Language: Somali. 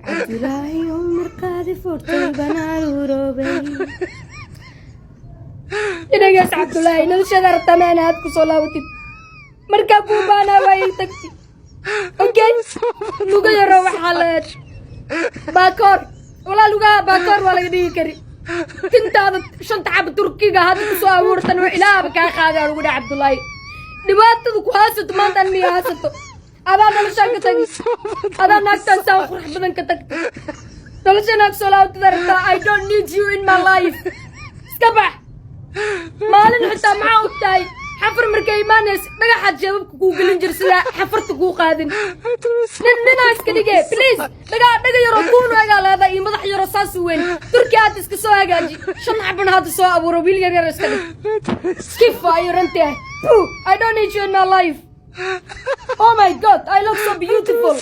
Cabdulaahi oo marqaadi furtay banaaruroobay. Inaagaas Cabdulaahi, noloshaada rabtaa ma inaad ku soo laabatid? Markaa kuu baanaa waa ii tagti. Okay, luga yaro waxaa leed baakoor walaa, lugaha baakoor waa laga dhigi kari. Tintaada shanta xaba Turkiga hadda kusoo abuurtan waa ilaahaba kaa qaaday. Ugu dhac Cabdulaahi, dhibaatada ku haysato maanta an miya haysato? Adaa noloshaan ka tagi, adaa naagtaan saan qurux badan ka tagta. Nolosha naag soo laabatada rabtaa? I don't need you in my life. Iska bax. Maalin xitaa maxaa og tahay, xafar markay imaanaysa dhagaxaad jeebabka kuu gelin jir, sidaa xafarta kuu qaadin. Nin ninaa iska dhige, please. Dhagaa dhaga yaroo kuunu egaa leedahay iyo madax yaroo saas u weyn. Turki hadda iska soo hagaaji, shan xaban hadda soo abuuro, wiil yar yar iska dhig. Skif ayo runtii. I don't need you in my life. Oh my God, I look so beautiful.